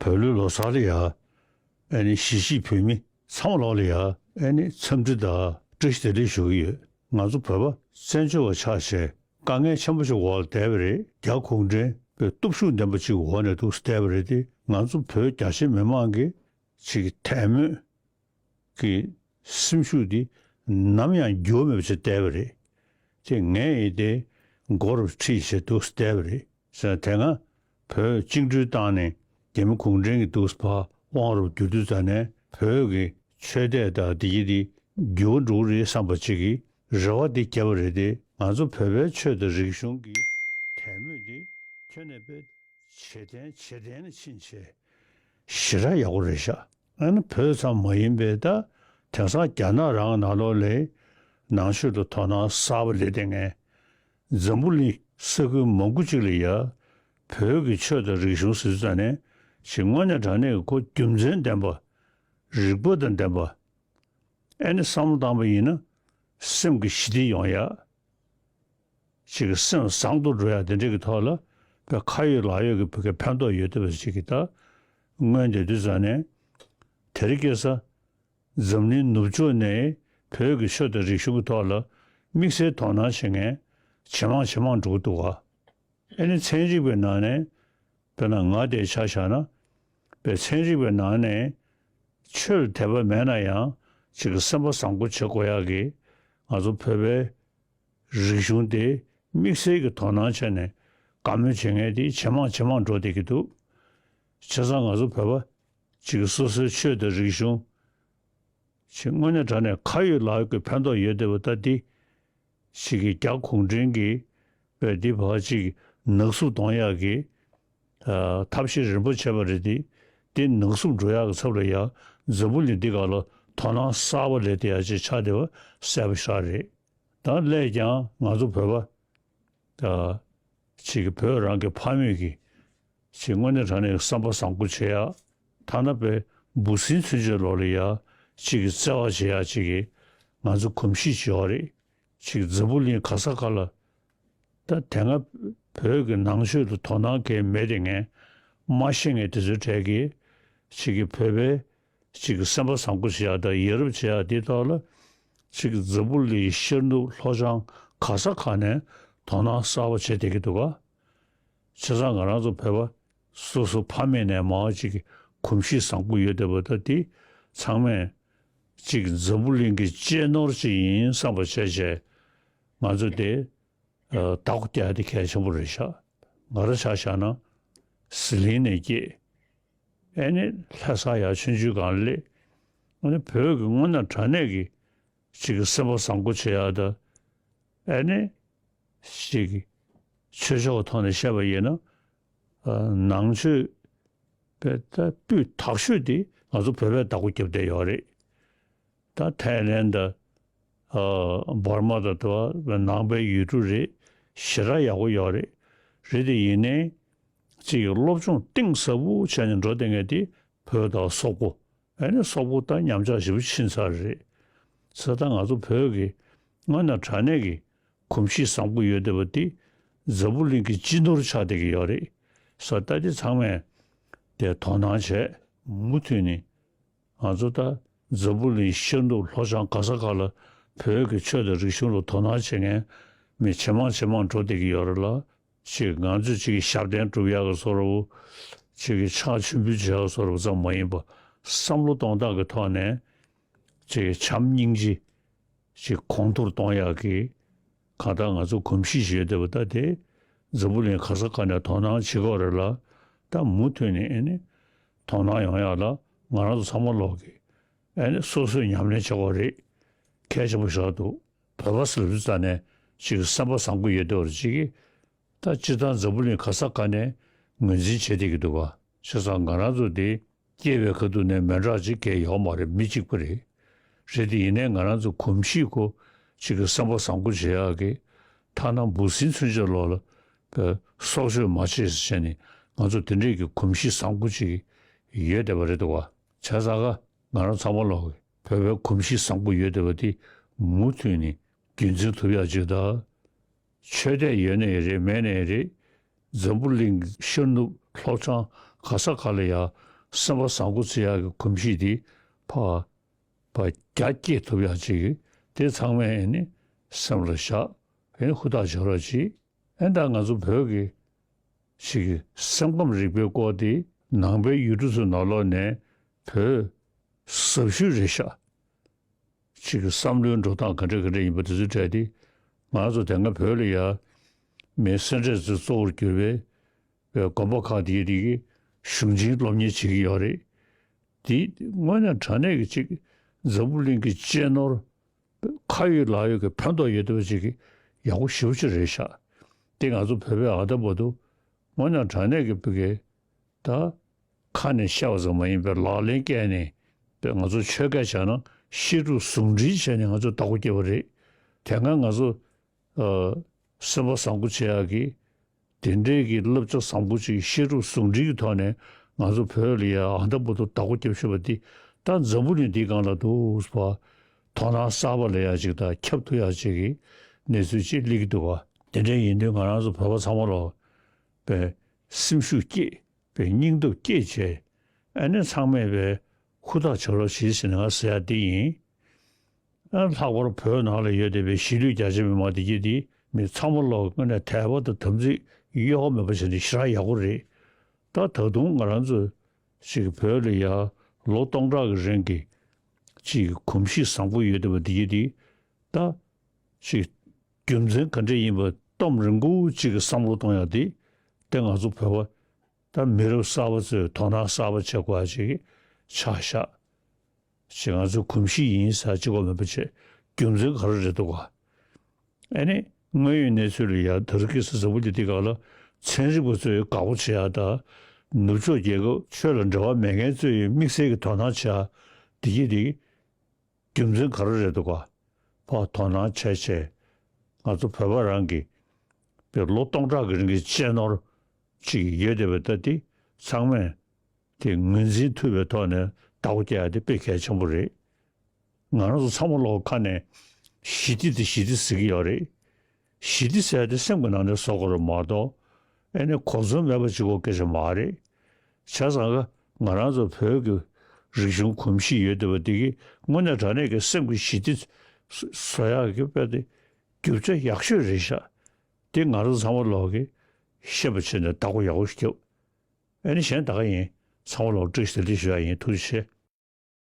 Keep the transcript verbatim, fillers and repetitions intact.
བོད་ལུགས་ལོ་གསར་ལ་ཡ། ཨ་ནི་གཞིས་བྱེས་བོད་མི་ཚང་མ་ལོག་ལ་ཡ། ཨ་ནི་འཚམས་འདྲི་དང་བཀྲ་ཤིས་བདེ་ལེགས་ཞུ་གི་ཡོད། ང་ཚོ་བོད་པ་བཙན་བྱོལ་བ་ཆགས་བྱས་དཀའ་ངལ་ཆེན་པོ་ཞིག་འོག་ལ་བསྡད་པ་རེད། རྒྱ་གུང་ཁྲན་པའི་སྟོབས་ཤུགས་ལྡན་པ་ཅིག་འོག་ནས་འདུག་བསྡད་པ་རེད་དེ། ང་ཚོ་བོད་རྒྱ་ཆེ་མི་མང་གི་ཅིག་དད་མོས་ཀྱི་སེམས་ཤུགས་འདི་ནམ་ཡང་འགྱུར་བ་མེད་པ་ཞིག་བསྡད་པ་རེད། དེ་ངས་ཡིན་ཏེ་མགོ་རུ་ཁྲིད་བྱས་འདུག་བསྡད་པ་རེད། ཟེར་ན་དེ་སྔ་བོད་བཅིངས་འགྲོལ་བཏང་ནས་རྒྱ་མི་གུང་ཁྲན་གྱིས་འདུག་ཕར་དབང་རུ་བསྒྱུར་དུས་ཙ་ནས་བོད་ཀྱི་ཆོས་དད་དང་འདི་གྱི་འདི་འགྱུར་བ་འགྲོ་གི་རེད་བསམ་པ་ཅིག་གི་རེ་བ་འདི་བརྒྱབ་པ་རེད་དེ། ང་ཚོ་བོད་པའི་ཆོས་དང་རིག་གཞུང་གི་དད་མོས་འདི་ཁྱོན་ནས་དཔེ་ཇེ་བརྟན་ཇེ་བརྟན་ལ་ཕྱིན་བྱས་ཞེ་དྲག་ཡག་པོ་རེད་ཤག་ཨ་ནི་བོད་ཙམ་མ་ཡིན་པའི་ད་དེང་སང་རྒྱ་ནག་རང་ནང་ལོགས་ལ་ནང་ཆོས་ལ་དོ་སྣང་གསར་པ་སླེབས་བསྡད་མཁན། འཛམ་བུ་གླིང་ས་ཁུལ་མང་པོ་ཅིག་ལ་ཡ་བོད་ཀྱི་ཆོས་དང་རིག་གཞུང་ཟེར་ཙ་ནས་ཅིག་དངོས་གནས་དྲང་གནས་ཀྱི་ཁོ་རྒྱུ་མཚན་ལྡན་པ། རིག་པ་དང་ལྡན་པ། ཨ་ནི་བསམ་བློ་བཏང་པ་ཡིན་ན་སེམས་ཀྱི་ཞི་བདེ་ཡོང་ཡ། ཅིག་གི་སེམས་བཟང་དུ་འགྲོ་ཡ་དེ་འདྲ་གི་ཐོག་ལ་བོད་ཁ་ཡོད་ལག་ཡོད་ཀྱི་བོད་སྐད་ཕན་ཐོགས་ཡོད་བསྡད་པ་ཞིག་གི་ད་མངོན་བསྡད་དུས་ཙ་ནས་དེ་རིང་ཁ་སང་འཛམ་གླིང་ནུབ་ཕྱོགས་ནས་བོད་ཀྱི་ཆོས་དང་རིག་གཞུང་གི་ཐོག་ལ་དམིགས་བསལ་དོ་སྣང་བྱེད་མཁན་ཇེ་མང་ཇེ་མང་འགྲོ་གི་འདུག་ག་ཨ་ནི་ཚན་རིག་པའི་ནང་ནས་དཔེར་ན་ང་དེ་ཆ་བཞག་ན་བོད་ཚན་རིག་པའི་ནང་ནས་ཆོས་ལ་དད་པ་མེད་ན་ཡང་ཅིག་གི་སེམས་པ་བཟང་པོ་བྱེད་དགོས་ཡག་གི་ང་ཚོ་བོད་པའི་རིག་གཞུང་དེ་དམིགས་བསལ་གྱི་དོ་སྣང་བྱས་ནས་དགའ་མོས་བྱེད་མཁན་དེ་ཇེ་མང་ཇེ་མང་འགྲོ་བསྡད་ཀྱི་འདུག་བྱས་ཙང་ང་ཚོ་བོད་པ་ཅིག་སོ་སོའི་ཆོས་དང་རིག་གཞུང་ཅིག་དངོས་གནས་དྲང་གནས་ཁ་ཡོད་ལག་ཡོད་ཀྱི་ཕན་ཐོགས་ཡོད་བསྡད་པ་ད་འདི་ཅིག་གི་རྒྱ་གུང་ཁྲན་གྱིས་བས་འདི་བར་ཅིག་ནག་བསུབ་གཏོང་ཡག་གི་ཨ་ཐབས་ཤེས་རིམ་པ་བྱས་པ་རེད་དེ། འདི་ནག་བསུབ་འགྲོ་ཡག་གི་ཚབ་ལ་ཡ་འཛམ་བུ་གླིང་འདི་ག་ལ་དོ་སྣང་གསར་པ་སླེབས་བསྡད་ཡག་ཅིག་ཆགས་བསྡད་པ་གསལ་པོ་ཞེ་དྲག་རེད། ད་སླད་ཀྱང་ང་ཚོ་བོད་པ་ཅིག་གི་བོད་རང་གི་ཕ་མེས་ཀྱི་ཅིག་དངོས་གནས་དྲང་གནས་བསམ་པ་བཟང་པོ་བྱེད་ཡག་ཐ་ན་དཔེ་འབུ་སྲིན་ཚུན་ཆད་ལོག་ལ་ཡ་ཅིག་གི་བརྩེ་བ་བྱེད་ཡག་ཅིག་གི་ང་ཚོ་གོམས་གཤིས་ཅིག་ཡོད་རེད། ཅིག་འཛམ་བུ་གླིང་ག་ས་ག་ལ་ད་དེ་སྔ་བོད་ཀྱི་ནང་ཆོས་ལ་དོ་སྣང་གང་ཡང་མེད་དེ་ངས་མ་ཤེས་མཁན་དེ་ཚོའི་གྲས་ཀྱིས་ཅིག་གི་བོད་པའི་ཅིག་གི་སེམས་པ་བཟང་པོ་བྱེད་ཡག་དང་ཡ་རབས་བྱེད་ཡག་དེ་ཐོག་ལ་ཅིག་འཛམ་བུ་གླིང་ཤར་ནུབ་ལྷོ་བྱང་ག་ས་ག་ནས་དོ་སྣང་གསར་པ་བྱེད་བསྡད་ཀྱི་འདུག་ག་བྱས་ཙང་ང་རང་ཚོ་བོད་པ་སོ་སོ་ཕ་མེས་ནས་མར་ཅིག་གི་གོམས་གཤིས་བཟང་པོ་ཡོད་བསྡད་པ་ད་དེ་ཚང་མས་ཅིག་འཛམ་བུ་གླིང་གི་གཅེས་ནོར་ཅིག་ཡིན་བསམ་པ་བྱས་བྱས་ང་ཚོ་དེ་ཨ་བདག་པོ་རྒྱག་ཡ་དེ་གལ་ཆེན་པོ་རེད་ཤག་ང་རང་ཆ་བཞག་ན་ཟི་ལིང་ནས་སྐྱེས། ཨ་ནི་ལྷ་ས་ཡར་ཆུང་ཆུང་སྒང་སླེབས། ཨ་ནི་བོད་ཀྱི་དངོས་གནས་དྲང་གནས་ཀྱི་ཅིག་གི་སེམས་པ་བཟང་པོ་བྱེད་ཡག་དང་། ཨ་ནི་ཅིག་གི་ཆོས་ཕྱོགས་ཀྱི་ཐོག་ནས་བཤད་པ་ཡིན་ན། ཨ་ནང་ཆོས་པའི་ད་སྤུས་དག་ཤོས་དེ་ང་ཚོ་བོད་པས་བདག་པོ་རྒྱབ་བསྡད་ཡོད་རེད། ད་ཐའི་ལེན་དང་། ཨ་འབར་མ་དང་དུ་བ་ནང་པའི་ཡུལ་གྲུ་རེད། ཞེ་དྲག་ཡག་པོ་ཡོད་རེད། རེད་དེ་ཡིན་ནའི་ཅིག་གི་སློབ་སྦྱོང་གཏིང་ཟབ་པོ་བྱས་ནས་འགྲོ་བསྡད་མཁན་དེ་བོད་དང་སོག་པོ། ཨ་ནི་སོག་པོ་ད་ཉམས་ཆག་ཞེ་པོ་ཕྱིན་ཚར་རེད། ས་ད་ང་ཚོ་བོད་ཀྱི་དངོས་གནས་དྲང་གནས་ཀྱི་གོམས་གཤིས་བཟང་པོ་ཡོད་བསྡད་པ་དེ་འཛམ་བུ་གླིང་གི་སྤྱི་ནོར་ཆགས་བསྡད་ཀྱི་ཡོད་རེད། ས་ད་དེ་ཚང་མས་དེ་དོ་སྣང་བྱས་མུ་མཐུད་ནས། ང་ཚོ་ད་འཛམ་བུ་གླིང་ཤར་ནུབ་ལྷོ་བྱང་ག་ས་ག་ལ་བོད་ཀྱི་ཆོས་དང་རིག་གཞུང་ལ་དོ་སྣང་བྱེད་མཁན་མི་ཇེ་མང་ཇེ་མང་འགྲོ་བསྡད་ཀྱི་ཡོད་རེད་ལ། ཅིག་ང་ཚོས་ཅིག་གི་ཞབས་བརྟན་སྒྲུབ་ཡག་གི་བཟོ་འདྲ་བོ། ཅིག་གི་ཕྱག་མཆོད་འབུལ་བྱེད་ཡག་གི་བཟོ་འདྲ་བོ་ཙམ་མ་ཡིན་པ། བསམ་བློ་གཏོང་སྟངས་ཀྱི་ཐོག་ནས་ཅིག་གི་བྱམས་སྙིང་རྗེ་ཅིག་གོང་མཐོར་གཏོང་ཡག་གི་གང་ལྟར་ང་ཚོ་གོམས་གཤིས་ཤིག་ཡོད་བསྡད་པ་ད་དེ་འཛམ་བུ་གླིང་ག་ས་ག་ནས་དོ་སྣང་བྱེད་ཀྱི་ཡོད་རེད་ལ། ད་མུ་མཐུད་ནས་ཨ་ནི་དོ་སྣང་ཡོང་ཡག་ལ་ང་རང་ཚོ་ཚང་མ་ལོག་གི་ཨ་ནི་སོ་སོས་ཉམས་ལེན་བྱེད་དགོས་རེད། གལ་ཆེན་པོ་ཞིག་འདུག་བོད་པ་ཟེར་ལབ་དུས་ཙ་ནས་ཅིག་སེམས་པ་བཟང་པོ་ཡོད་བསྡད་པ་རེད། ཅིག་གི་ད་སྤྱིར་བཏང་འཛམ་བུ་གླིང་ག་ས་ག་ནས་ངོས་འཛིན་བྱེད་བསྡད་ཀྱི་འདུག་ག་བྱས་ཙང་ང་རང་ཚོ་འདི་སྐྱེས་པའི་ཁ་ཐུག་ནས་མི་འདྲ་ཅིག་གས་ཡོད་མ་རེད། མི་གཅིག་པ་རེད། རེད་དེ་ཡིན་ནའི་ང་རང་ཚོ་གོམས་གཤིས་ཁོ་ཅིག་གི་སེམས་པ་བཟང་པོ་བྱེད་ཡག་གི་ཐ་ན་འབུ་སྲིན་ཚུན་ཆད་ལོག་ལ་སྲོག་གཅོད་མ་བྱེད་ཟེར་བྱས་ནས་ང་ཚོ་དེ་འདྲས་ཀྱི་གོམས་གཤིས་བཟང་པོ་ཅིག་ཡོད་བསྡད་པ་རེད་འདུག་ག་བྱས་ཙང་ང་རང་ཚང་མ་ལོག་གི་བོད་པའི་གོམས་གཤིས་བཟང་པོ་ཡོད་བསྡད་པ་དེ་མུ་མཐུད་ནས་རྒྱུན་འཛིན་ཐུབ་ཡག་ཅིག་དང་། ཆོས་དད་ཡོད་ནའི་རེད་མེད་ནའི་རེད། འཛམ་བུ་གླིང་ཤར་ནུབ་ལྷོ་བྱང་ག་ས་ག་ལ་ཡ་ སེམས་པ་བཟང་པོ་བྱེད་ཡག་གི་གོམས་གཤིས་དེ་ཕར་ཕར་རྒྱ་བསྐྱེད་ཐུབ་ཡག་ཅིག་གི་དེ་ཚང་མས་ཨེ་ནི་སེམས་ལ་བཞག་ཨེ་ནི་ཧུར་ཐག་བྱེད་རོགས་གྱིས། ཨེ་ད་ང་ཚོ་བོད་ཀྱི་ཅིག་གི་སེམས་ཁམས་རིག་པའི་སྐོར་དེ་ནང་པའི་ཡུལ་གྲུ་ཚོའི་ནང་ལོགས་ནས་བོད་ཟབ་ཤོས་རེད་ཤག་ཅིག་གི་བསམ་བློའི་འགྲོ་སྟངས་ག་འདྲ་ག་འདྲ་ཡིན་པ་དེ་ཚོའི་གྲས་དེ། ང་ཚོ་དེ་སྔ་བོད་ལ་ཡ་མི་སེ་འབྲས་ཚོས་གཙོ་བོར་གྱུར་པའི་དགོན་པ་ཁག་དེའི་རིགས་ཀྱི་གཞུང་ཆེན་སློབ་གཉེར་བྱེད་ཀྱི་ཡོད་རེད། དེ་དངོས་གནས་དྲང་གནས་ཀྱི་ཅིག་འཛམ་བུ་གླིང་གི་གཅེས་ནོར་ཁ་ཡོད་ལག་ཡོད་ཀྱི་ཕན་ཐོགས་ཡོད་བསྡད་པ་ཅིག་གི་ཡག་པོ་ཞེ་པོ་ཅིག་རེད་ཤག་དེ་ང་ཚོ་བོད་པའི་ཨ་ད་བར་དུ་དངོས་གནས་དྲང་གནས་ཀྱི་བོད་ཀྱི་ད་ཁ་ནས་བཤད་པ་ཙམ་མ་ཡིན་པའི་ལག་ལེན་བཀལ་ནས་པའི་ང་ཚོ་ཆོས་སྐད་བྱས་ན་བཤད་སྒྲུབ་ཟུང་འབྲེལ་བྱས་ནས་ང་ཚོ་བདག་པོ་བརྒྱབ་པ་རེད། དེ་སྔ་ང་ཚོ་ཨ་སེམས་པ་བཟང་པོ་བྱེད་ཡག་གི་དེ་འདྲའི་གི་བསླབ་བྱ་བཟང་པོ་ཅིག་བཤད་སྒྲུབ་ཟུང་འབྲེལ་གྱི་ཐོག་ནས་ང་ཚོ་བོད་ལ་ཡ་ཨ་ད་བར་དུ་བདག་པོ་བརྒྱབ་བཞིན་པ་འདི་ད་འཛམ་བུ་གླིང་འདིའི་སྒང་ལ་འདུག་པ། དོ་སྣང་གསར་པ་ལ་ཡ་ཅིག་དང་ཁྱབ་ཐུབ་ཡག་ཅིག་གི་གནས་ཚུལ་ཅིག་སླེབས་ཀྱི་འདུག་པ། དེ་འདྲ་ཡིན་དུས་ང་རང་ཚོ་བོད་པ་ཚང་མ་ལོ་པའི་སེམས་ཤུགས་བསྐྱེད། པའི་སྙིང་སྟོབས་བསྐྱེད་བྱས། ཨ་ནི་ཚང་མས་པའི་ཧུར་ཐག་བྱེད་རོགས་བྱེད་ཟེར་ནས་ང་ཟེར་ཡ་འདི་ཡིན། ཨ་ལྷག་པར་བོད་ནང་ལ་ཡོད་བསྡད་པའི་གཞིས་ལུས་རྒྱ་ཆེ་མི་མང་འདི་གྱད་འདི་མི་ཚང་མ་ལོག་དངོས་གནས་དད་པ་དང་དམ་ཚིག་གཡོ་བ་མེད་པ་བྱས་ནས་ཞེ་དྲག་ཡག་པོ་རེད། ད་ད་དུང་ང་རང་ཚོ་ཅིག་བོད་ལ་ཡ་ལོ་སྟོང་ཕྲག་གི་རིང་གི་ཅིག་གོམས་གཤིས་བཟང་པོ་ཡོད་བསྡད་པ་འདི་གྱད་འདི་ད་ཅིག་རྒྱུ་མཚན་ག་འདྲ་ཡིན་པ་གཏམ་རིང་པོ་ཅིག་གི་བསམ་བློ་གཏོང་ཡག་འདི་དེ་ང་ཚོ་བོད་པ་ད་མི་རབས་གསར་པ་ཚོས་དོ་སྣང་གསར་པ་བྱེད་དགོས་ཡག་ཅིག་ཆགས་ཤག་ཅིག་ང་ཚོའི་གོམས་གཤིས་ཡིན་ཟེར་ཅིག་གོ་མེད་པ་བྱས། རྒྱུ་མཚན་ག་རེ་རེད་འདུག་ག་ཨ་ནི་དངོས་ཡོད་གནས་ཚུལ་ལ་ཡ་ད་རུང་ཁ་སང་འཛམ་བུ་གླིང་འདི་སྒང་ལ་ཚན་རིག་པ་ཚོས་དགའ་པོ་བྱེད་ཡག་དང་ནུབ་ཕྱོགས་རྒྱལ་ཁབ་ཆོས་ལ་འབྲེལ་བ་མེད་མཁན་ཚོས་དམིགས་བསལ་གྱི་དོ་སྣང་བྱེད་ཡག་འདི་གྱད་འདི། རྒྱུ་མཚན་ག་རེ་རེད་འདུག་ག་ཕར་དོ་སྣང་བྱས་བྱས། ང་ཚོ་བོད་པ་རང་གི་པའི་ལོ་སྟོང་ཕྲག་གི་རིང་གི་གཅེས་ནོར་ཅིག་ཡོད་བསྡད་པ་ད་འདི་ཚང་མས་དེ་ངོས་འཛིན་ཐུབ་པའི་ཐོག་ནས་བདག་པོ་རྒྱག་ཡག་དེ་དཔེ་གལ་ཆེན་པོ་རེད། ང་རང་ཚོ་ཚང་མ་ལོག་ཁ་ནས་ཞི་བདེ་དེ་ཞི་བདེ་ཟེར་གྱི་ཡོད་རེད། ཞི་བདེ་ཟེར་ཡག་དེ་སེམས་ཀྱི་ནང་ནས་བཟོ་དགོས་རེད་མ་གཏོགས། ཨ་ནི་གོ་མཚོན་མེད་པ་ཅིག་གོ་སྐད་ཆ་མ་རེད། བྱས་ཙང་ཀ་ང་རང་ཚོ་བོད་ཀྱི་རིག་གཞུང་གོམས་གཤིས་ཡོད་བསྡད་པ་འདི་གིས་དངོས་གནས་དྲང་གནས་ཀྱི་སེམས་ཀྱི་ཞི་བདེ་བཟོ་ཡག་གི་དཔེ་དེ་རྒྱུ་ཆ་ཡག་ཤོས་རེད་ཤག་དེ་ང་རང་ཚོ་ཚང་མ་ལོག་གིས་ཤེས་པ་བྱས་ནས་བདག་པོ་ཡག་པོ་ཞིག་རྒྱབ། ཨ་ནི་གཞན་ད་ག་ཡིན། ཚང་མ་ལོག་བཀྲ་ཤིས་བདེ་ལེགས་ཞུ་ཡག་ཡིན། ཐུགས་རྗེ་ཆེ།